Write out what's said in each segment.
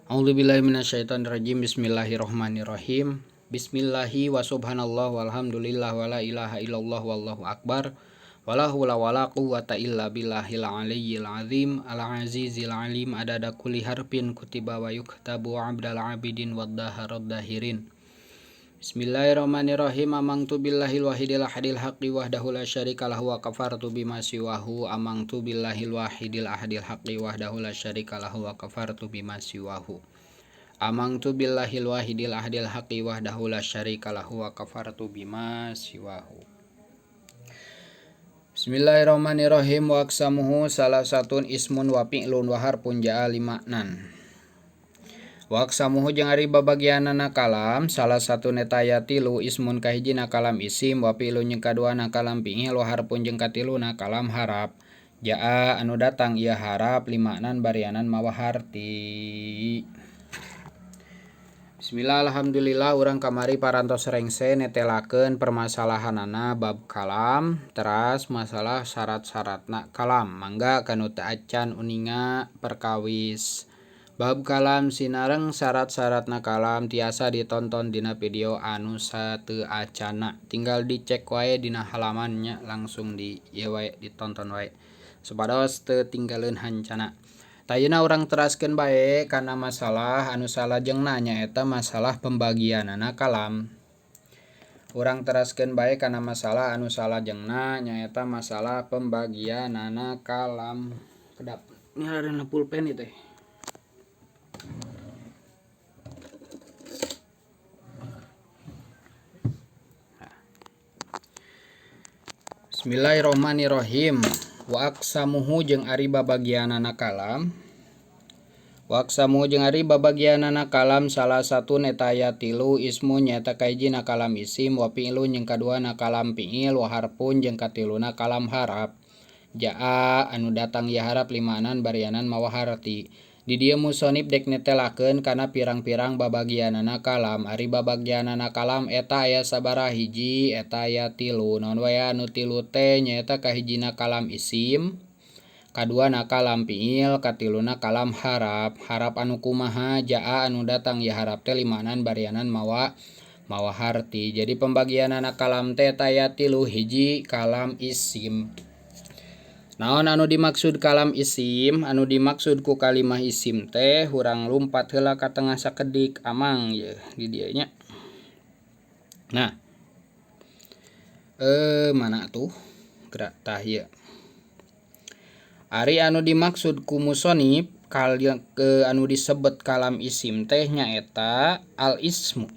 A'udzubillahi minasyaitonirrajim. Bismillahirrahmanirrahim. Bismillahi wa subhanallah walhamdulillah wala ilaha illallah wallahu akbar. Wala haula wala quwata illa billahil aliyyil azim al azizil alim adada kulli harfin kutiba wa yuktabu abdal abidin waddaharad dahirin. Bismillahirrahmanirrahim. Amangtu billahil wahidil ahadil haqqi wahdahu la syarika lahu wa kafartu bima siwahu. Amangtu billahil wahidil ahadil haqqi wahdahu la syarika lahu wa kafartu bima siwahu. Amangtu billahil wahidil ahadil haqqi wahdahu la syarika lahu wa kafartu bima siwahu. Bismillahirrahmanirrahim. Wa aqsamuhu salasatun ismun wa fi'lun wa harfun ja'a lima'nan. Wa aqsamuhu jeung ari babagianana kalam salah satu neta aya tilu ismun kahijina kalam isim wa fi'lun jeung kaduana kalam fi'il wa harfun jeung katiluna kalam harap. Ja'a anu datang ieu harap lima'nan barianan mawa harti. Bismillah, alhamdulillah urang kamari parantos rengse netelakeun permasalahanana bab kalam teras masalah syarat-syaratna kalam. Mangga kanu teu acan uninga perkawis bab kalam sinareng syarat-syaratna kalam tiasa ditonton dina video anu sateu acana. Tinggal dicek wae dina halamannya langsung di ieu wae ditonton wae supados teu tinggaleun hancana. Tayuna urang teraskeun bae kana masalah anu salajengna nyaeta masalah pembagianana kalam. Urang teraskeun bae kana masalah anu salajengna nyaeta masalah pembagianana kalam. Kedap, ini ada pulpen ieu teh. Bismillahirrahmanirrahim. Wa aqsamuhu jeung ari babagianana kalam. Wa aqsamuhu jeung ari babagianana kalam salah satu neta aya tilu ismun nyaeta kahijina kalam isim wa fi'lun jeung kaduana kalam fi'il wa harfun jeung katiluna kalam harap. Jaa anu datang ieu harap limanan barianan mawa harti. Di dieu musonib dek netelakeun kana pirang-pirang babagianana kalam. Ari babagianana kalam eta aya sabaraha hiji, eta aya tilu. Naon wae anu tilu teh nyaeta kahijina kalam isim, kaduana kalam fi'il, katiluna kalam harap. Harap anu kumaha? Jaa anu datang ieu harap teh limanan barianan mawa harti. Jadi pembagianana kalam teh eta aya tilu, hiji kalam isim. Naon anu dimaksud kalam isim? Anu dimaksud ku kalimah isim teh urang lumpat heula ka tengah sakedik amang ye di dieu nya. Nah, mana tuh? Gerak tah ieu. Ari anu dimaksud ku musonib ke anu disebut kalam isim teh nyaeta al ismu.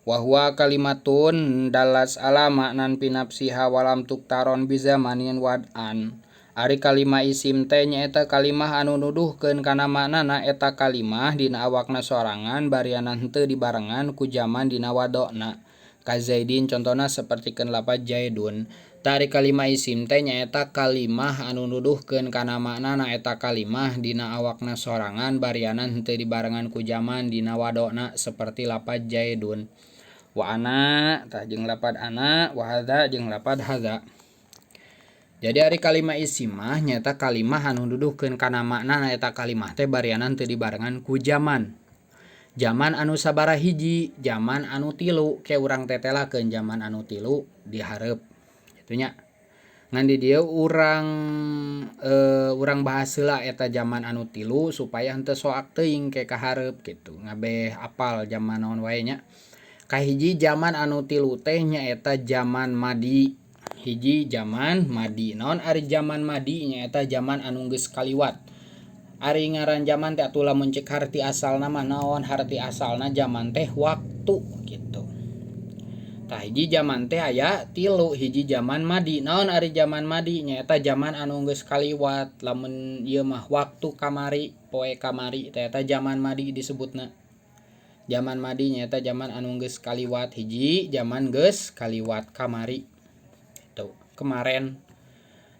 Wa huwa kalimatun dalas ala maknan pinapsiha walam tuktaron bizamanin wad'an. Ari kalimah isim teh nyaeta kalimah anu nuduhkeun kana maknana eta kalimah dina awakna sorangan barianan henteu dibarengan ku jaman dina wadona. Ka Zaidin contona sapertikeun lapad Zaidun. Tari kalimah isim teh nyaeta kalimah anu nuduhkeun kana maknana eta kalimah dina awakna sorangan barianan henteu dibarengan ku jaman dina wadona seperti lapad Zaidun. Wa ana tah jeung lapad ana, wa hadza jeung lapad hadza. Jadi ari kalimah isim mah nyaeta kalimah anu nuduhkeun kana maknana eta kalimah teh barianan teu dibarengan ku jaman. Jaman anu sabaraha hiji, jaman anu tilu, ke urang tetelakeun jaman anu tilu di hareup. Kitu nya. Ngan di dieu urang bahas heula eta jaman anu tilu supaya henteu soak teuing ke ka hareup kitu. Ngabeh apal jaman naon wae nya. Kahiji jaman anu tilu teh nyaeta jaman madi. Hiji jaman madi. Naon ari jaman madi? Nyaeta jaman anu geus kaliwat. Ari ngaran jaman teh atuh lamun cek harti asalna mah naon? Harti asalna jaman teh waktu gitu. Tah hiji jaman teh aya tilu, hiji jaman madi. Naon ari jaman madi? Nyaeta jaman anu geus kaliwat. Lamun ieu mah waktu kamari, poe kamari teh eta jaman madi disebutna. Jaman madi nyaeta jaman anu geus kaliwat. Hiji jaman geus kaliwat kamari. Tuh, kemarin.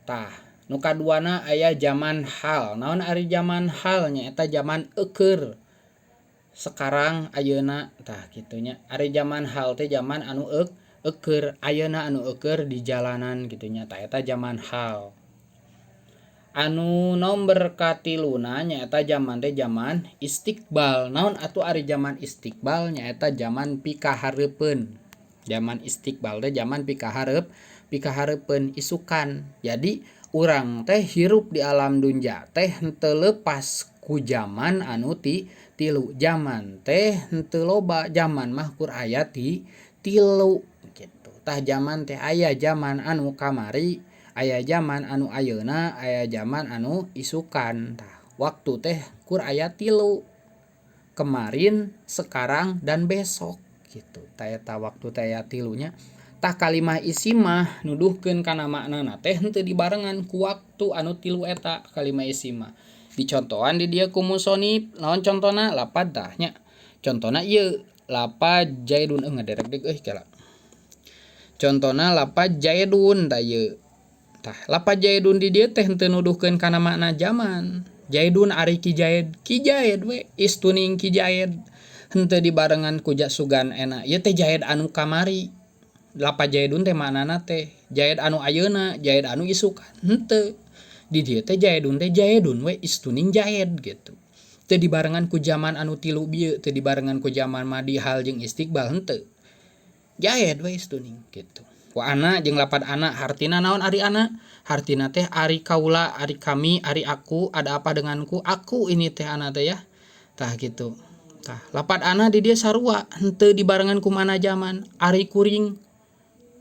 Tah, nu kaduana aya jaman hal. Naon ari jaman hal? Nyaeta jaman eukeur. Sekarang ayeuna tah kitu nya. Ari jaman hal teh jaman anu eukeur, ayeuna anu eukeur di jalanan kitu nya. Tah eta jaman hal. Anu nomor katiluna nyaeta zaman teh zaman istiqbal. Naon atuh ari zaman istiqbal? Nyaeta zaman pikahareupeun. Zaman istiqbal teh zaman pikahareupeun isukan. Jadi urang teh hirup di alam dunya teh henteu leupas ku zaman anu tilu. Zaman teh henteu loba, zaman mah kur aya tilu gitu. Tah zaman teh aya zaman anu kamari, aya zaman anu ayeuna, aya zaman anu isukan. Tah waktu teh kur aya tilu, kemarin, sekarang, dan besok gitu. Tah eta waktu teh aya tilunya. Tah kalimah isim mah nuduhkeun kana maknana teh henteu dibarengan ku waktu anu tilu eta kalimah isim mah. Dicontohan di dieu ku musonif, naon contona? Lapad tah nya. Contona ieu lapad jaidun, ngaderek deui euy kela. Contona lapad jaidun tah ieu. Tah lapad jaidun di dieu teh henteu nuduhkeun kana makna zaman. Jaidun ari ki jaid, ki jaid we istuning ki jaid. Henteu dibarengan ku sugan enak. Ieu teh jaid anu kamari. Lapad jaidun teh maknana teh jaid anu ayeuna, jaid anu isukan. Henteu. Di dieu teh jaidun teh jaidun we istuning jaid gitu. Teu dibarengan ku zaman anu tilu bieu, teu dibarengan ku zaman madi, hal jeung istiqbal henteu. Jaid we istuning gitu. Wa ana jeung lapad ana hartina naon ari ana? Hartina teh ari kaula, ari kami, ari aku, ada apa denganku? Aku ini teh ana teh ya. Tah gitu. Tah lapad ana di dieu sarua henteu dibarengan ku mana zaman, ari kuring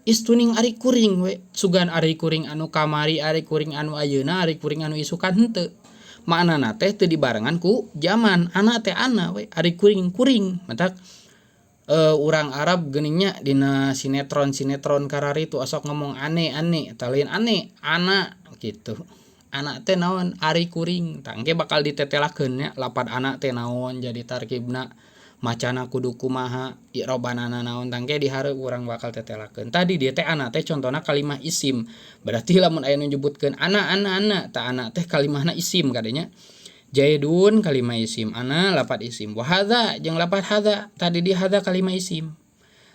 istuning ari kuring we, sugan ari kuring anu kamari, ari kuring anu ayeuna, ari kuring anu isukan henteu. Maknana teh teu dibarengan ku zaman, ana teh ana we, ari kuring kuring. Matak urang Arab geuningnya dina sinetron-sinetron kararitu osok ngomong ane-ane, tah lain ane, ana gitu. Ana teh naon? Ari kuring. Tah engke bakal ditetelakeun nya lapad ana teh naon jadi tarkibna, macana kudu kumaha, i'robanana naon, tah engke dihareup urang bakal tetelakeun. Tadi dieu teh ana teh contona kalimah isim. Berarti lamun aya nu nyebutkeun ana ana ana, tah ana teh kalimahna isim kadenya. Jaidun kalimah isim, ana lapad isim. Wa hadza jeung lapad hadza, tadi di hadza kalimah isim.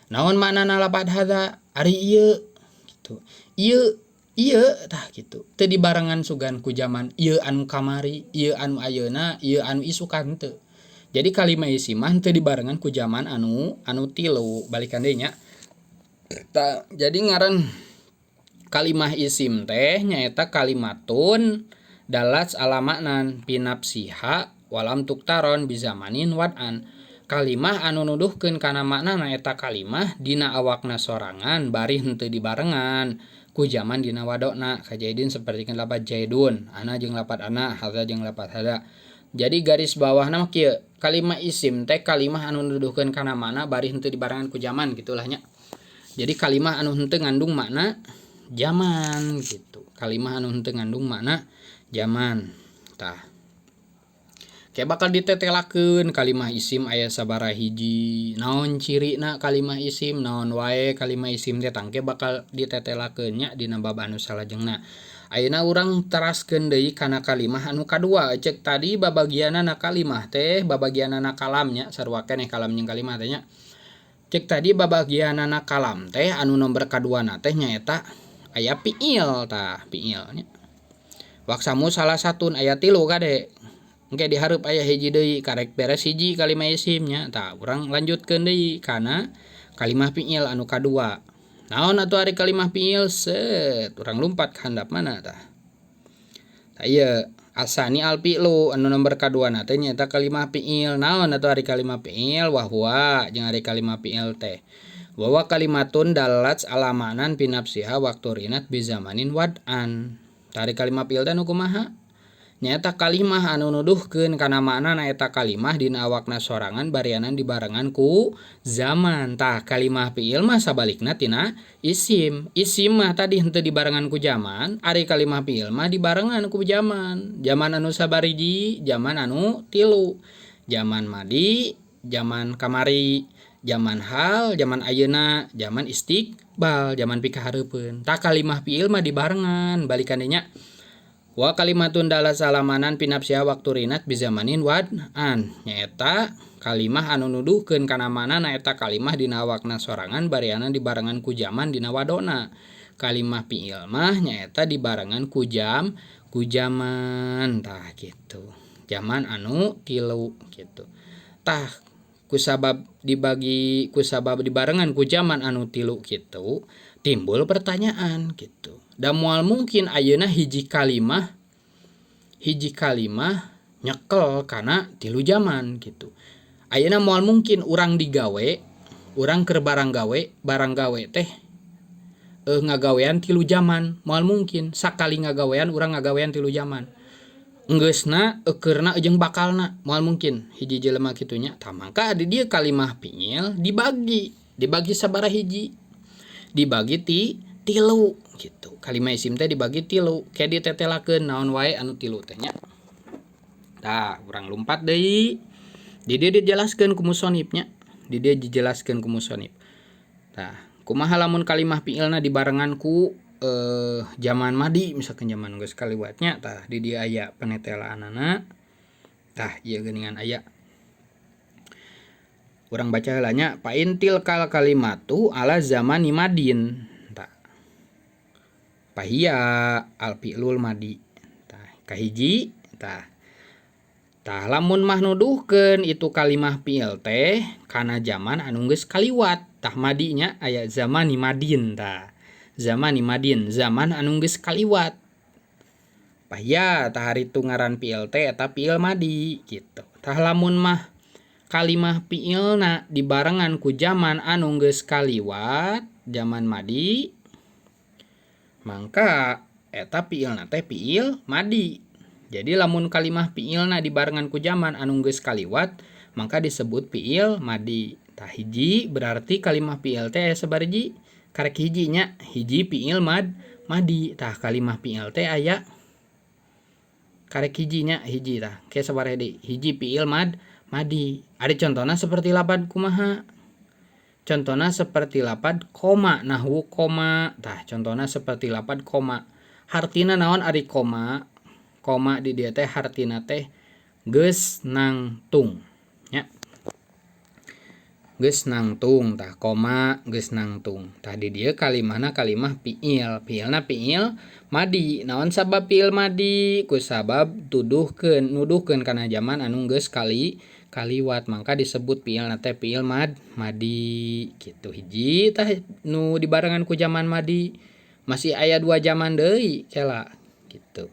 Naon maknana lapad hadza? Ari ieu gitu. Ieu ieu tah gitu. Teu dibarengan sugan ku zaman ieu anu kamari, ieu anu ayeuna, ieu anu isukan teu. Jadi kalimah isim mah teu dibarengan ku zaman anu tilu, balikan deui nya. Tah jadi ngaran kalimah isim teh nyaeta kalimatun dalat ala maknan pinapsiha walam tuktaron bizamanin wad'an. Kalimah anu nuduhkeun kana maknana eta kalimah dina awakna sorangan bari henteu dibarengan ku zaman dina wadona. Kajaidin sapertikeun lapad jaidun, ana jeung lapad ana, hadza jeung lapad hadza. Jadi garis bawahna mah kieu, kalimah isim teh kalimah anu nuduhkeun kana makna bari henteu dibarengan ku zaman gitulah nya. Jadi kalimah anu henteu ngandung makna zaman gitu. Kalimah anu henteu ngandung makna zaman. Tah. Kayak bakal ditetelakeun kalimah isim aya sabaraha hiji, naon cirina kalimah isim, naon wae kalimah isim teh tangke bakal ditetelakeun nya dina bab anu salajengna. Ayeuna urang teraskeun deui kana kalimah anu kadua. Cek tadi babagianana kalimah teh babagianana kalamnya, sarua keneh kalam jeung kalimah teh nya. Cek tadi babagianana kalam teh anu nomor kaduana teh nyaeta aya fiil tah, fiil nya. Waksamu salah satun aya tilu kade. Engke dihareup aya hiji deui karek beres hiji kalimah isimnya. Tah urang lanjutkeun deui kana kalimah fiil anu kadua. Naon atuh ari kalimah fiil? Set, urang lumpat ka handap mana tah. Tah ieu asani al fi'lu anu nomor kaduana teh nyaeta kalimah fiil. Naon atuh ari kalimah fiil? Wa huwa jeung ari kalimah fiil teh wa wa kalimatun dalat ala ma'nan fi nafsiha waktu rinat bi zamanin wad'an. Tah ari kalimah fiil teh nu kumaha? Nyaeta kalimah anu nuduhkeun kana maknana eta kalimah dina awakna sorangan barianan dibarengan ku zaman. Tah kalimah fiil mah sabalikna tina isim. Isim mah tadi henteu dibarengan ku zaman, ari kalimah fiil mah dibarengan ku zaman. Zaman anu sabariji, zaman anu tilu. Zaman madi, zaman kamari, zaman hal, zaman ayeuna, zaman istiqbal, zaman pikahareupeun. Tah kalimah fiil mah dibarengan, balikan deui nya. Wa kalimatun dala salamanan pinapsia waktu rinat bizamanin wad'an. Nyaeta kalimah anu nuduhkeun kana maknana eta kalimah dina awakna sorangan barianan dibarengan ku zaman dina wadona. Kalimah fiil mah nyaeta dibarengan ku Ku zaman tah gitu. Zaman anu tilu gitu. Tah kusabab dibagi kusabab dibarengan ku zaman anu tilu gitu, timbul pertanyaan gitu. Da moal mungkin ayeuna hiji kalimah nyekel kana tilu zaman gitu. Ayeuna moal mungkin urang digawe, urang keur barang gawe teh ngagawean tilu zaman, moal mungkin sakali ngagawean urang ngagawean tilu zaman. Enggeusna, eukeurna jeung bakalna, moal mungkin hiji jelema kitu nya. Tah, mangka di dieu kalimah fiil dibagi, dibagi sabaraha hiji? Dibagi tilu gitu. Kalimah isim teh dibagi tilu, ke ditetelakeun naon wae anu tilu teh nya. Tah, urang lumpat deui. Di dieu dijelaskeun ku musonif nya. Di dieu dijelaskeun ku musonif. Tah, kumaha lamun kalimah fiilna dibarengan ku zaman madi, misalkan zaman geus kaliwatnya. Tah, di dieu aya penetelaanana. Tah, ieu geuningan aya. Urang baca heula nya, fa in tilkal kalimatu ala zamani madin. Tah. Fahiya al fi'lul madi. Tah, kahiji tah. Tah, lamun mah nuduhkeun itu kalimah fiil teh kana zaman anu geus kaliwat. Tah, madinya aya zamani madin tah. Zamani madin, zaman anu geus kaliwat. Fahiya tah ari ngaran fiil teh eta fiil madi gitu. Tah, lamun mah kalimah fiilna dibarengan ku zaman anu geus kaliwat, zaman madi, mangka eta fiilna teh fiil madi. Jadi lamun kalimah fiilna dibarengan ku zaman anu geus kaliwat, maka disebut fiil madi. Tah, hiji berarti kalimah fiil teh aya sabaraha hiji? Karek hiji nya, hiji fiil madi. Tah, kalimah fiil teh aya karek hiji nya, hiji tah. Ke sabaraha deui? Hiji fiil madi. Ari contohna seperti lapad kumaha? Contohna seperti lapad qoma, nahwu qoma. Tah, contohna seperti lapad qoma. Hartina naon ari qoma? Qoma di dieu teh hartina teh geus nangtung nya. Geus nangtung tah, qoma geus nangtung. Tah, di dieu kalimahna kalimah fiil, fiilna fiil madi. Naon sabab fiil madi? Ku sabab tuduhkeun, nuduhkeun kana zaman anu geus kaliwat, mangka disebut fiilna teh fiil madi kitu. Hiji tah nu dibarengan ku zaman madi. Masih aya dua zaman deui kela gitu.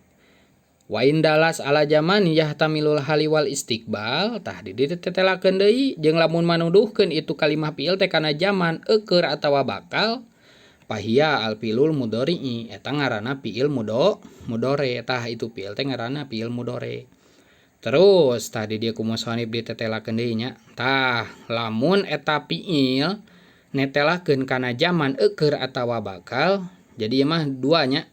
Wa in dalat ala zaman yahtamilul hali wal istiqbal. Tah, di dieu ditetelakeun deui jeung lamun manuduhkeun itu kalimah fiil teh kana zaman eukeur atawa bakal, fahiya al fi'lul mudhari'i, eta ngaranna fiil mudhari. Tah, itu fiil teh ngaranna fiil mudhari. Terus tah, di dieu ku musonif ditetelakeun deui nya. Tah, lamun eta fiil netelakeun kana zaman eukeur atawa bakal, jadi ieu mah dua nya,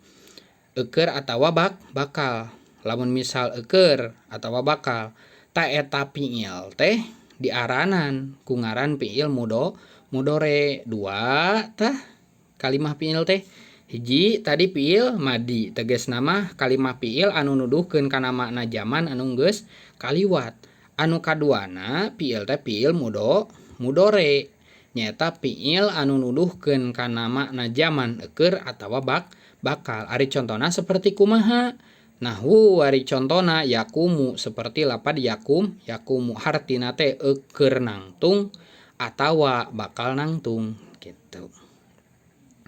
eukeur atawa bakal. Lamun misal eukeur atawa bakal, tah eta fiil teh diaranan ku ngaran fiil mudhari. Dua tah kalimah fiil teh. Hiji tadi fiil madi, tegasna mah kalimah fiil anu nuduhkeun kana makna zaman anu geus kaliwat. Anu kaduana fiil teh fiil mudhari, nyaeta fiil anu nuduhkeun kana makna zaman eukeur atawa bakal. Ari contona seperti kumaha? Nahwu ari contona yaqumu, seperti lapad yaqumu, hartina teh eukeur nangtung atawa bakal nangtung gitu.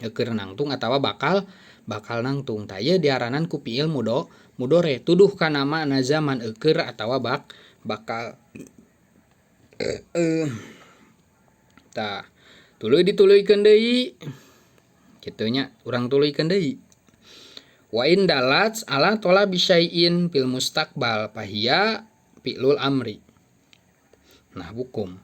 Eukeur nangtung atawa bakal bakal nangtung. Tah, ieu diaranan ku fiil mudhari, tuduh kana makna zaman eukeur atawa bakal. Tah, tuluy dituluykeun deui kitu nya, urang tuluykeun deui. Wa in dalat ala tholabi syai'in fil mustaqbal fahiya fi'lul amri. Nah, hukum.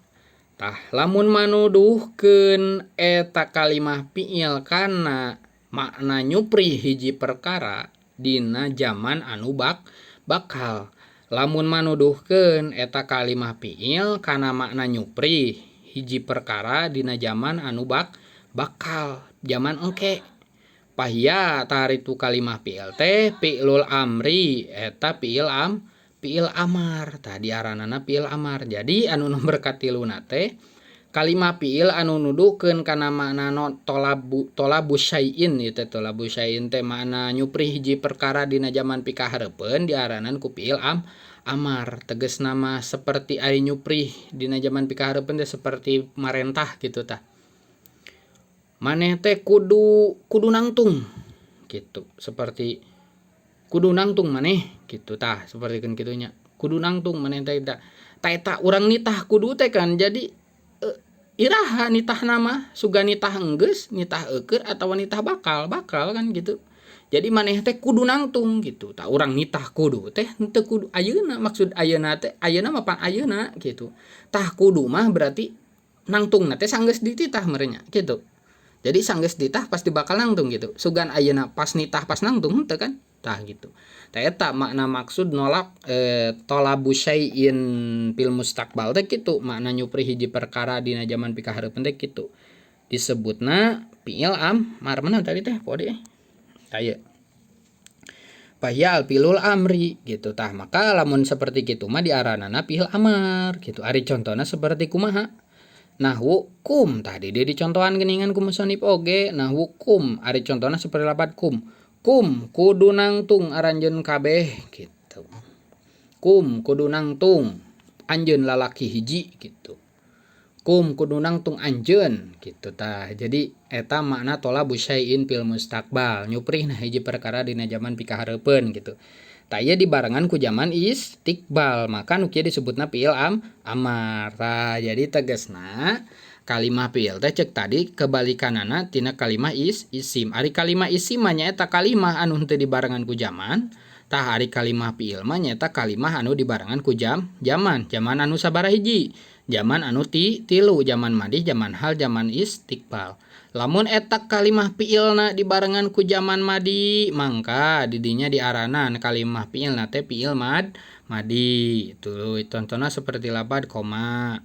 Tah, lamun manuduhkeun eta kalimah fiil kana makna nyupri hiji perkara dina zaman anu bakal. Lamun manuduhkeun eta kalimah fiil kana makna nyupri hiji perkara dina zaman anu bakal, zaman engke. Fahiya taritu kalimah fiil teh fi'lul amri, eta fiil amar. Tah, diaranana fiil amar. Jadi anu nomor katiluna teh Kalimah fiil anu nuduhkeun kana makna no, tolabu tolabu syai'in ieu teh tolabu syai'in teh makna nyupri hiji perkara dina zaman pikahareupeun diaranan ku fiil amar. Tegasna mah seperti ari nyupri dina zaman pikahareupeun teh seperti marentah gitu tah. Maneh teh kudu kudu nangtung gitu, seperti kudu nangtung maneh gitu tah, seperti kan kitu nya. Kudu nangtung maneh teh tah eta urang nitah kudu teh kan jadi iraha nitahna mah sugan nitah enggeus, nitah eukeur atawa nitah bakal, bakal kan gitu. Jadi maneh teh kudu nangtung gitu. Tah urang nitah kudu teh henteu kudu ayeuna, maksud ayeuna teh ayeuna mah pan ayeuna gitu. Tah kudu mah berarti nangtungna teh sanggeus dititah meureun nya gitu. Jadi sanggeus ditah pasti bakal nangtung gitu. Sugan ayeuna pas nitah pas nangtung henteu kan? Tah gitu. Tah eta makna maksud nolak tolabu syai'in fil mustaqbal teh kitu, makna nyupri hiji perkara dina zaman pikahareupeun teh kitu. Disebutna fiil amar mana tadi teh poho deui. Tah ieu. Fahiya al fi'lul amri gitu tah, maka lamun seperti kitu mah diaranana fiil amar gitu. Ari contona seperti kumaha? Nahwu kum, tah di dieu dicontohan geuningan ku musannif oge nahwu kum, ari contona seperti lapad kum. Kum kudu nangtung aranjeun kabeh gitu. Kum kudu nangtung anjeun lalaki hiji gitu. Kum kudu nangtung anjeun gitu tah. Jadi eta makna tolabu syai'in fil mustaqbal, nyuprihna hiji perkara dina zaman pikahareupeun gitu. Tah ieu dibarengan ku zaman istiqbal, maka nu kieu disebutna fiil amar. Tah jadi tegasna kalimah fiil teh cek tadi kebalikanana tina kalimah isim. Ari kalimah isim mah nyaeta kalimah anu henteu dibarengan ku zaman. Tah ari kalimah fiil mah nyaeta kalimah anu dibarengan ku zaman. Zaman anu sabaraha hiji? Zaman anu tilu, zaman madih, zaman hal, zaman istiqbal. Lamun eta kalimah fiilna dibarengan ku zaman madi, mangka didinya diaranan kalimah fiilna teh fiil madi. Tuh contohna seperti lapad koma.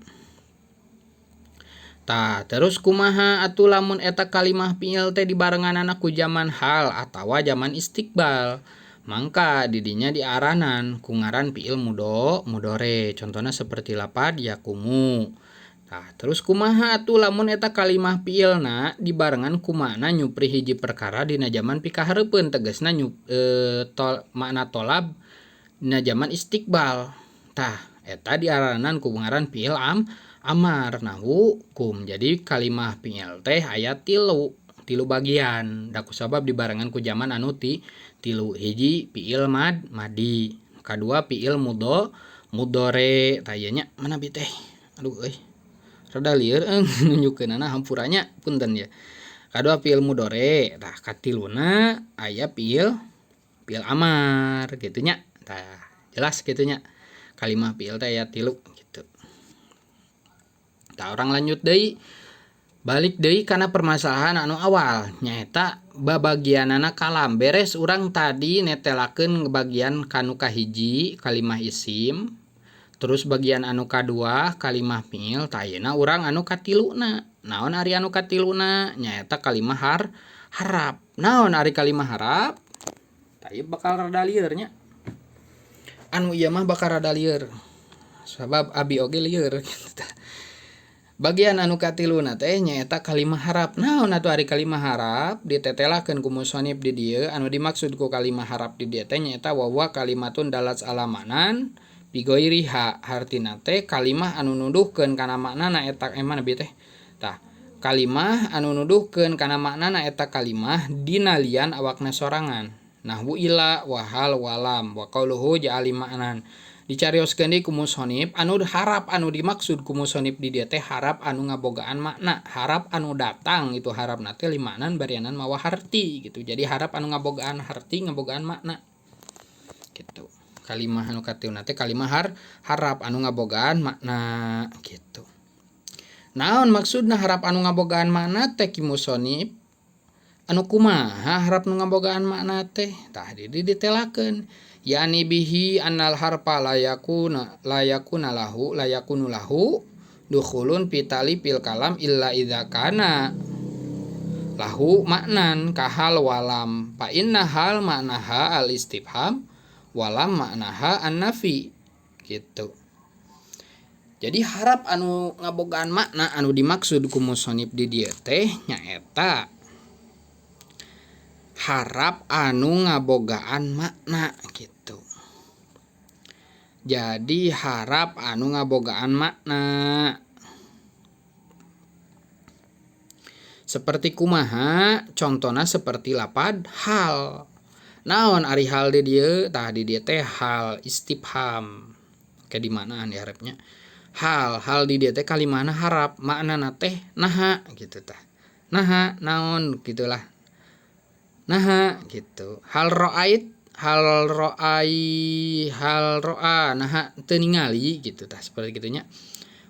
Tah terus kumaha atuh lamun eta kalimah fiil teh dibarenganana ku zaman hal atawa zaman istiqbal, mangka didinya diaranan ku ngaran fiil mudore. Contohna seperti lapad yakumu. Tah terus kumaha atuh lamun eta kalimah fiilna dibarengan ku makna nyupri hiji perkara dina zaman pikahareupeun, tegasna makna tolab dina zaman istiqbal. Tah eta diaranan ku ngaran fiil amar nahwu kum. Jadi kalimah fiil teh aya tilu bagian da kusabab dibarengan ku zaman anu tilu. Hiji fiil madi, kadua fiil mudore. Tah ieu nya mana bi teh, aduh euy rada lieur nunjukkeunana hampuranya punten ya. Kadua fiil mudore, tah katiluna aya fiil amar kitu nya. Tah jelas kitu nya kalimah fiil teh aya tilu gitu. Tah urang lanjut deui, balik deui kana permasalahan anu awal nyaeta babagianana kalam. Beres urang tadi netelakeun bagian kanu kahiji kalimah isim, terus bagian anu kadua kalimah fiil. Tah ayeuna urang anu katiluna. Naon ari anu katiluna? Nyaeta kalimah harap. Naon ari kalimah harap? Tah ieu bakal rada lieur nya. Anu ieu mah bakal rada lieur sabab abi oge lieur gitu. Bagian anu katiluna teh nyaeta kalimah harap. Naon atuh ari kalimah harap? Ditetelakeun ku musannif di dieu. Anu dimaksud ku kalimah harap di dieu teh nyaeta wawa kalimatun dalat ala ma'nan bi ghairiha. Hartina teh kalimah anu nuduhkeun kana maknana eta mana bi teh. Tah kalimah anu nuduhkeun kana maknana eta kalimah dina lian awakna sorangan. Nahwu ila wa hal walam wa qauluhu ja'ali ma'nan. Dicarioskeun deui ku musannif anu harap anu dimaksud ku musannif di dieu teh harap anu ngabogaan makna, harap anu datang itu harapna teh limanan barianan mawa harti gitu. Jadi harap anu ngabogaan harti, ngabogaan makna gitu. Kalimah anu katiluna teh kalimah harap anu ngabogaan makna gitu. Naon maksudna harap anu ngabogaan makna teh ki musannif? Anu kumaha harap nu ngabogaan makna teh? Tah di dieu ditelakeun. Yani bihi annal harfa la yakunu lahu dukhulun fi talifil kalam illa idza kana lahu maknan kahal walam fa inna hal maknaha al istifham walam maknaha an nafi gitu. Jadi harap anu ngabogaan makna anu dimaksud ku musonib di dieu teh nyaeta harap anu ngabogaan makna gitu. Jadi harap anu ngabogaan makna. Seperti kumaha? Contohna seperti lapad hal. Naon ari hal di dieu? Tah di dieu teh hal istifham. Kayak di mana diharapnya? Hal, hal di dieu teh kalimahna harap, maknana teh naha gitu tah. Naha naon gitulah. Naha gitu. Hal roait, hal roai, hal roa naha teu ningali gitu tah seperti gitunya.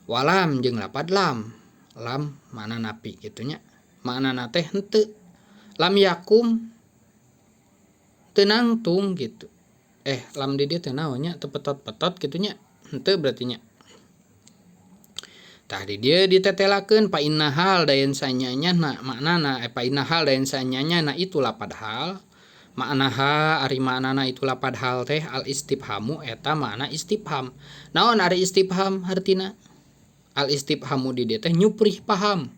Walam jeung lapad lam. Lam makna napi gitunya. Maknana teh henteu. Lam yakum teu nangtung gitu. Lam di dieu teh naon nya teu petot-petot kitu nya. Henteu berarti nya. Tah di dieu ditetelakeun fa inna hal dayen sanyanya na maknana fa inna hal dayen sanyanya na itu lapad hal. Makna ha ari maknana itu lapad hal teh al istifhamu eta makna istifham. Naon ari istifham hartina? Al istifhamu di dieu teh nyuprih paham.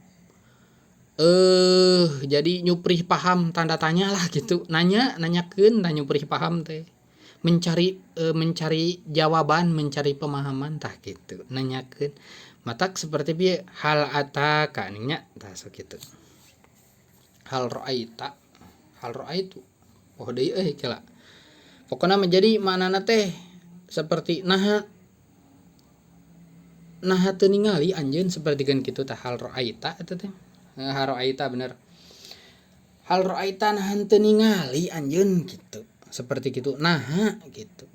Jadi nyuprih paham tanda tanya lah gitu. Nanya, nanyakeun tah nyuprih paham teh. Mencari mencari jawaban, mencari pemahaman tah gitu. Nanyakeun. Matak seperti pieu hal ataka nya tah sok kitu. Hal ra'aita, hal ra'aitu. Oh deui euy kela. Pokona menjadi maknana teh seperti naha naha teu ningali anjeun seperti kan kitu tah hal ra'aita eta teh. Hal ra'aita bener. Hal ra'aita naha teu ningali anjeun gitu. Seperti gitu naha gitu.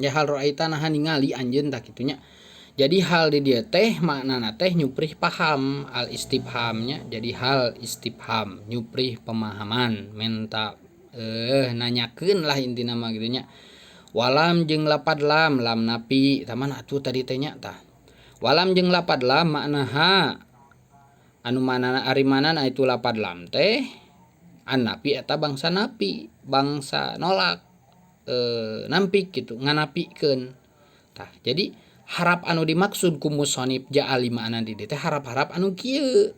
Ya hal ra'aita naha ningali anjeun tah kitunya. Jadi hal di dieu teh maknana teh nyuprih paham al istifhamnya. Jadi hal istifham nyuprih pemahaman menta nanyakeun lah intina mah kitu nya. Walam jeung lapad lam, lam napi taman atuh tadi teh nya tah. Walam jeung lapad lam makna ha anu manana ari manana itu lapad lam teh an napi eta bangsa napi, bangsa nolak nampik gitu, nganapikeun. Tah, jadi harap anu dimaksud ku musonib ja'ali ma'na di dieu teh harap-harap anu kieu.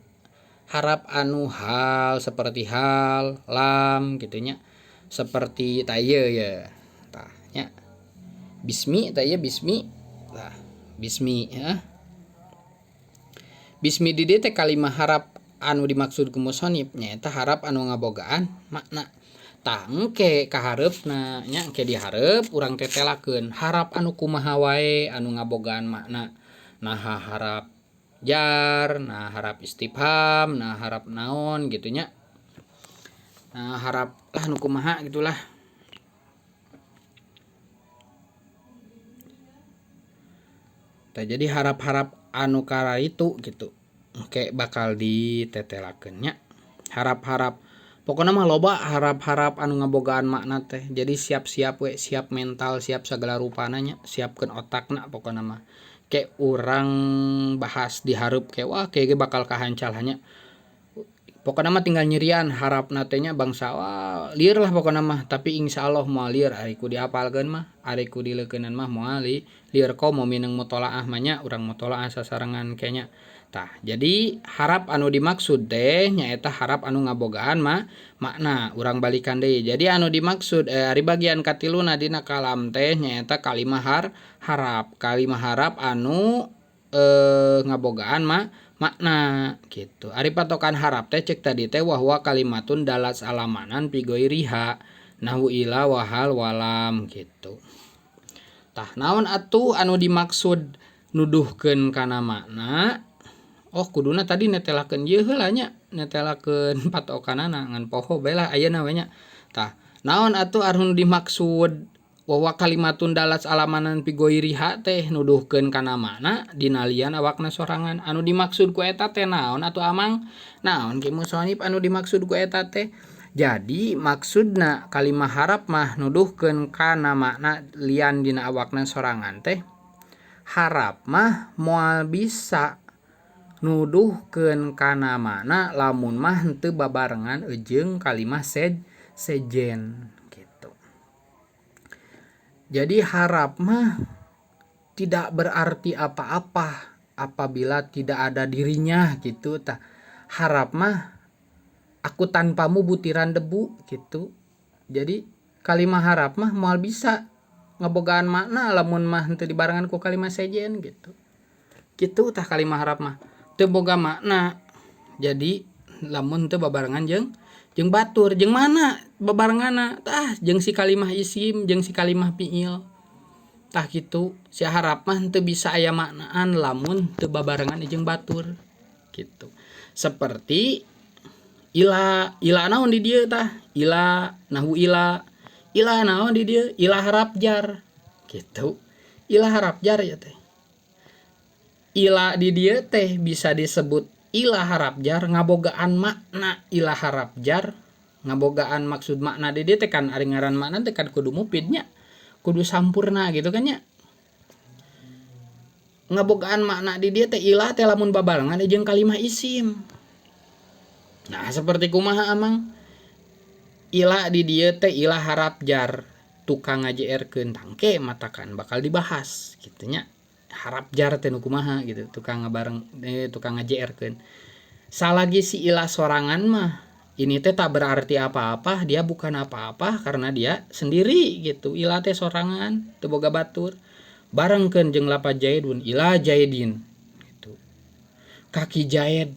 Harap anu hal seperti hal, lam gitu nya. Seperti tah ieu ye. Tah nya. Bismi tah ieu bismi. Tah, bismi ya. Bismi di dieu teh kalimah harap anu dimaksud ku musonib nyaeta harap anu ngabogaan makna. Tah engke kahareupna nya engke dihareup urang teh telakeun harap anu kumaha wae anu ngabogaan makna. Naha harap jar, nah harap istifham, nah harap naon gitu nya. Nah harap lah nu kumaha gitulah. Tah jadi harap-harap anu kararitu gitu. Engke bakal ditetelakeun nya. Harap-harap pokona mah loba harap-harap anu ngabogaan makna teh. Jadi siap-siap we, siap mental, siap sagala rupana nya, siapkeun otakna pokona mah. Ke urang bahas dihareup ke wah ke ge bakal kahancal nya. Pokona mah tinggal nyirian harapna teh nya bangsa wah lieur lah pokona mah, tapi insyaallah moal lieur ari ku diapalkeun mah, ari ku dileukeunnan mah moal lieur komo mineng mutolaah mah nya, urang mutolaah sasarengan ke nya. Tah, jadi harap anu dimaksud teh nyaeta harap anu ngabogaan mah makna. Urang balikan deui. Jadi anu dimaksud ari bagian katiluna dina kalam teh nyaeta kalimah harap, kalimah harap anu ngabogaan mah makna gitu. Ari patokan harap teh cek tadi teh wahwa kalimatun dalas alamanan fi ghairiha nahwu ila wahal walam gitu. Tah naon atuh anu dimaksud nuduhkeun kana makna? Oh kuduna tadi netelakeun ieu heula nya, netelakeun patokanana ngan poho bae lah ayeuna we nya. Tah naon atuh anu dimaksud wa kalimatun dalas alamanan fi ghairiha teh nuduhkeun kana makna dina lian awakna sorangan. Anu dimaksud ku eta teh naon atuh amang? Naon ki musonib anu dimaksud ku eta teh? Jadi maksudna kalimah harap mah nuduhkeun kana makna lian dina awakna sorangan teh. Harap mah moal bisa nuduhkeun kana makna lamun mah henteu babarengan jeung kalimah sejen gitu. Jadi harap mah tidak berarti apa-apa apabila tidak ada dirinya gitu tah. Harap mah aku tanpamu butiran debu gitu. Jadi kalimah harap mah moal bisa ngebogaan makna lamun mah henteu dibarengan ku kalimah sejen gitu. Gitu tah kalimah harap mah teu boga makna. Jadi lamun teu babarengan jeung batur, jeung mana babarenganna tah jeung si kalimah isim jeung si kalimah fiil. Tah kitu si harap mah teu bisa aya maknaan lamun teu babarengan jeung batur gitu. Seperti ila, ila naon di dieu tah? Ila nahwu ila, ila naon di dieu? Ila harap jar gitu. Ila harap jar ya teh. Ila di dieu teh bisa disebut ila harap jar ngabogaan makna ila harap jar ngabogaan maksud makna di dieu teh kan ari ngaran makna teh kan kudu mufidnya, kudu sampurna gitu kan nya. Ngabogaan makna di dieu teh ila teh lamun babarengan jeung kalimah isim. Nah seperti kumaha amang ila di dieu teh ila harap jar tukang ngajeerkeun tangke matakan bakal dibahas kitu nya. Harap jar teh nu kumaha gitu tukang ngabareng tukang ngajeerkeun. Salagi si ila sorangan mah ini teh tak berarti apa-apa, dia bukan apa-apa karena dia sendiri gitu. Ila teh sorangan teu boga batur. Barengkeun jeung lapad jaidun ila jaidin gitu. Kaki jaid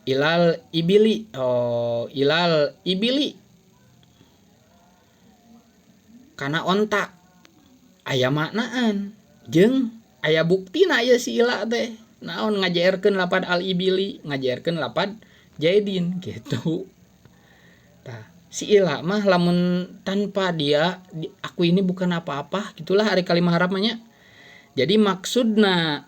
ilal ibili, oh ilal ibili kana onta aya maknaan jeung aya buktina aya si ila teh naon ngajeerkeun lapad al ibili ngajeerkeun lapad jaidin gitu. Tah si ila mah lamun tanpa dia aku ini bukan apa-apa gitulah ari kalimah harap mah nya. Jadi maksudna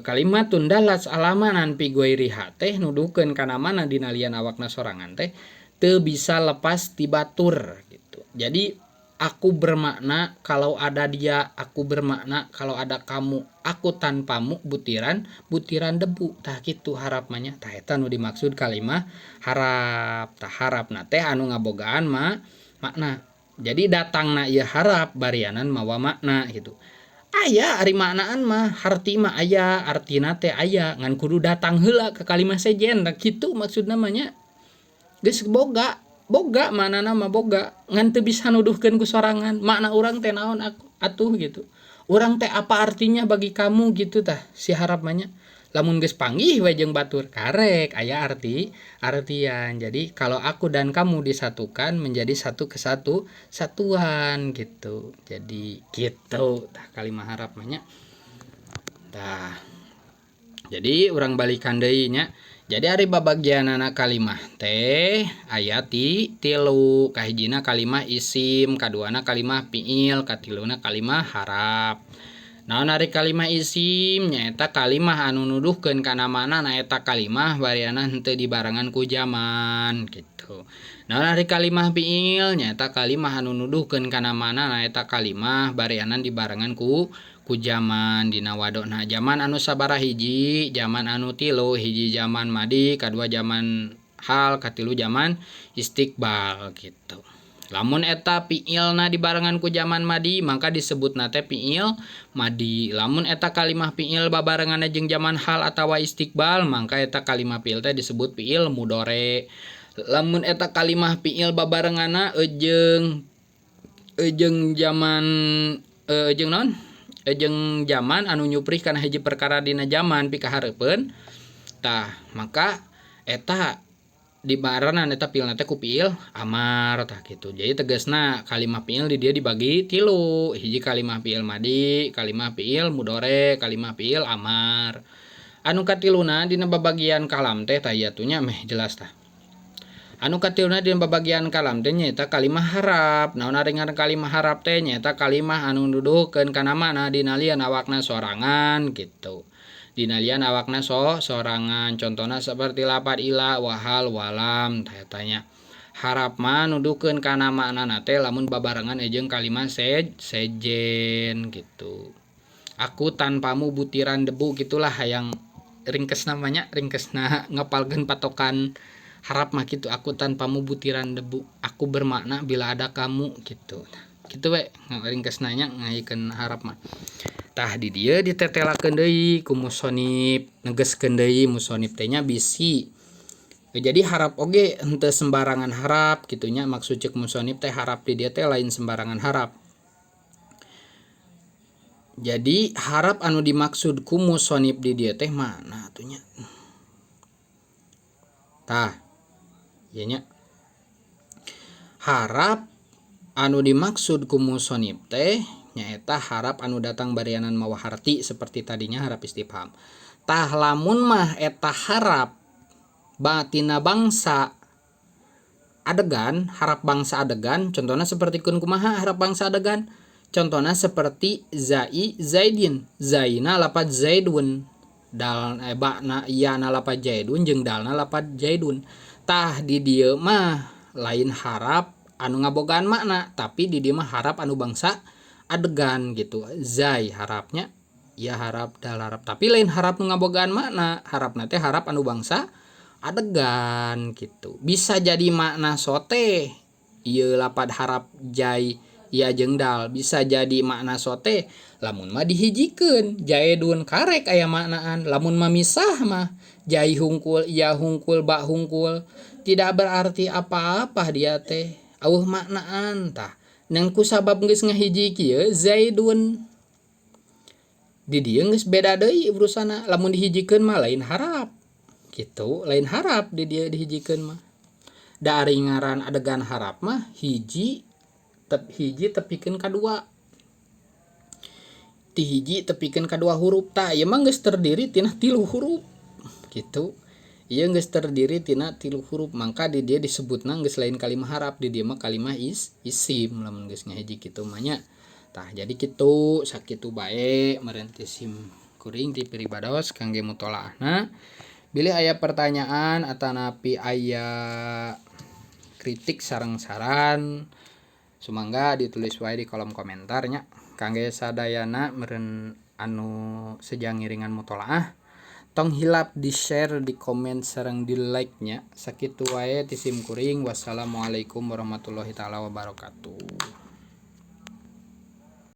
kalimat tundalat alamanan pi ghairiha teh nuduhkeun kana mana dina lian awakna sorangan teh teu bisa lepas ti batur gitu. Jadi aku bermakna kalau ada dia, aku bermakna kalau ada kamu, aku tanpamu butiran debu. Tah kitu harap mah nya. Tah eta nu dimaksud kalimah harap. Tah harapna teh anu ngabogaan makna. Jadi datangna ieu harap barianan mawa makna gitu. Aya ari maknaan mah harti mah aya, artina teh aya ngan kudu datang heula ke kalimah sejen. Tah kitu maksudna mah nya. Geus boga boga maknana mah boga ngan teu bisa nuduhkeun ku sorangan makna urang teh naon aku atuh gitu. Urang teh apa artinya bagi kamu gitu tah si harap mah nya. Lamun geus panggih we jeung batur karek aya arti artian. Jadi kalau aku dan kamu disatukan menjadi satu kesatu satuan gitu. Jadi gitu tah kalimah harap mah nya. Tah jadi urang balikan deui nya. Jadi ari babagianana kalimah teh aya tilu, kahijina kalimah isim, kaduana kalimah fiil, katiluna kalimah harap. Naon ari kalimah isim nyaeta kalimah anu nuduhkeun kana makna eta kalimah bariana henteu dibarengan ku zaman gitu. Naon ari kalimah fiil nyaeta kalimah anu nuduhkeun kana makna eta kalimah bariana dibarengan ku zaman dina wadona zaman anu sabaraha hiji, zaman anu tilu, hiji zaman madi, kadua zaman hal, katilu zaman istiqbal gitu. Lamun eta fiilna dibarengan ku zaman madi maka disebutna teh fiil madi. Lamun eta kalimah fiil babarenganna jeung zaman hal atawa istiqbal maka eta kalimah fiil teh disebut fiil mudore. Lamun eta kalimah fiil babarenganna jeung zaman jeung naon? Jeung zaman anu nyuprih kana hiji perkara dina zaman pikahareupeun tah maka eta dibarengan eta fiilna teh ku fiil amar tah kitu. Jadi tegasna kalimah fiil di dieu dibagi tilu, hiji kalimah fiil madi, kalimah fiil mudore, kalimah fiil amar. Anu katiluna dina babagian kalam teh tah ieu nya meh jelas tah. Anu katiluna dina babagian kalam teh nyaeta kalimah harap. Naon ari ngaran kalimah harap teh nyaeta kalimah anu nuduhkeun kana makna dina lian awakna sorangan gitu. Dina lian awakna sorangan, contohna seperti lapad ila, wahal, walam tah eta nya. Harap mah nuduhkeun kana maknana teh lamun babarengan jeung kalimah sejen gitu. Aku tanpamu butiran debu gitulah hayang ringkes namanya, ringkesna ngapalkeun patokan harap mah gitu, aku tanpamu butiran debu, aku bermakna bila ada kamu gitu. Kitu we ringkesna nya ngahijikeun harap mah. Tah di dieu ditetelakeun deui ku musonif, negeskeun deui musonif teh nya bisi. Jadi harap oge henteu sembarangan harap kitu nya, maksud ceuk musonif teh harap di dieu teh lain sembarangan harap. Jadi harap anu dimaksud ku musonif di dieu teh mana atuh nya. Tah ieu nya. Harap anu dimaksud ku musonif teh nyaeta harap anu datang barianan mawa harti seperti tadinya harap istifham. Tah lamun mah eta harap batina bangsa adegan, harap bangsa adegan, contohna seperti kun kumaha harap bangsa adegan? Contohna seperti zai zaidin, zaina lapad zaidun, dal ba'na iyana lapad jaidun jeung dalna lapad jaidun. Tah di dieu mah lain harap anu ngabogaan makna, tapi di dieu mah harap anu bangsa adegan gitu. Zai harapnya, ya harap, dal harap, tapi lain harap nu ngabogaan makna, harapna teh harap anu bangsa adegan gitu. Bisa jadi makna sote ieu lapad harap jai ya jeung dal, bisa jadi makna sote lamun mah dihijikeun jaidun karek aya maknaan, lamun mah misah mah jai hungkul ya hungkul ba hungkul tidak berarti apa-apa dia teh eueuh maknaan. Tah nang ku sabab geus ngahiji kieu zaidun di dieu geus beda deui urusanna, lamun dihijikeun mah lain harap gitu, lain harap di dieu dihijikeun mah. Da ari ngaran adegan harap mah hiji tep hiji tepikeun ka dua, ti hiji tepikeun ka dua huruf. Tah ieu mah geus terdiri tina 3 huruf gitu. Ieu geus terdiri tina 3 huruf, mangka di dieu disebutna geus lain kalimah harap, di dieu mah kalimah isim lamun geus ngahiji kitu mah nya. Tah jadi kitu sakitu bae meureun ti sim kuring ti pribados kangge mutolaahna. Bilih aya pertanyaan atanapi aya kritik sareng saran sumangga ditulis wae di kolom komentar nya. Kangge sadayana meureun anu seja ngiringan mutolaah tong hilap di share, di komen sareng di like nya. Sakitu wae ti sim kuring. Wassalamualaikum warahmatullahi taala wabarakatuh.